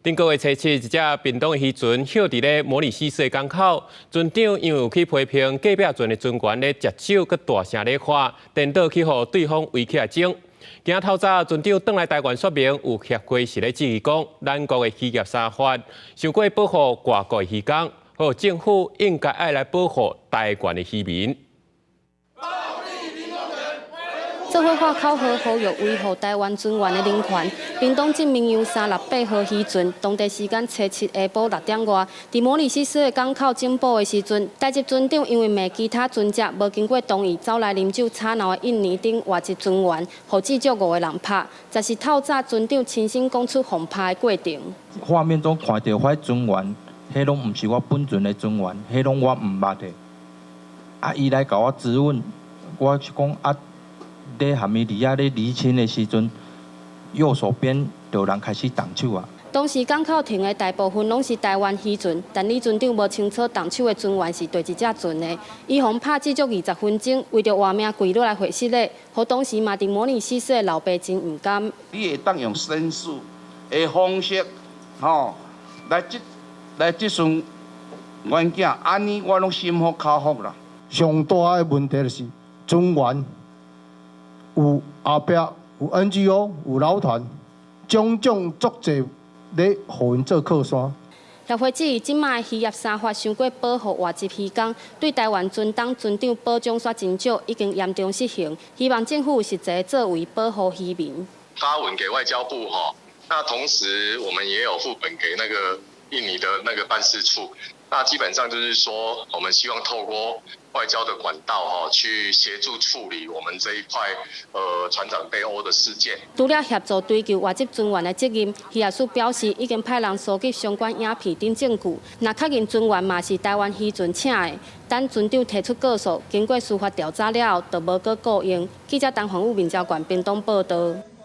頂個月初七，一隻屏東的漁船歇佇咧摩里西斯的港口，船長因為有去批評隔壁船的船員咧食酒閣大聲咧喊，顛倒去予對方圍起來爭。今仔透早，船長轉來台灣說明，有協會是咧質疑講，咱國的漁業三法傷過保護外國的漁工，予政府應該愛來保護台灣的漁民。做伙喊口號，呼籲維護台灣船員的人權。屏東鎮明洋368號漁船，當地時間初七下晡6點外，佇摩里西斯的港口整補的時陣，台籍船長因為罵其他船隻無經過同意走來啉酒吵鬧的印尼等外籍船員，予至少五個人拍。這是透早船長親身講出予拍的過程。畫面中看著彼船員，彼攏毋是我本船的船員，彼攏我毋捌的。啊，伊來共我質問，我是講啊。咧含伊佇遐咧釐清的時陣，右手邊就有人開始動手啊。當時港口停的大部分攏是台灣漁船，但李船長無清楚動手的船員是佗一隻船的。伊予拍至少20分鐘，為著活命跪落來回失禮，予當時嘛佇摩里西斯的老爸真毋甘。你會當用紳士的方式，吼，來質詢阮囝，按呢我攏心服口服啦。上大的問題就是船員有後壁有 NGO 有老團，種種足濟咧予𪜶做靠山。協會質疑這擺漁業三法傷過保護外籍漁工，對台灣船東船長保障煞真少，已經嚴重失衡。希望政府有實際作為保護漁民。發文給外交部哈，那同時我們也有副本給那個印尼的那個辦事處。那基本上就是說，我們希望透過外交的管道哈，去協助處理我們這一塊船長被毆的事件。除了協助追究外籍船員的責任，漁業署表示已經派人搜集相關影片等證據。若確認船員嘛是台灣漁船請的，等船長提出告訴，經過司法調查了後，就無閣雇用。記者陳宏宇、民交館屏東報道。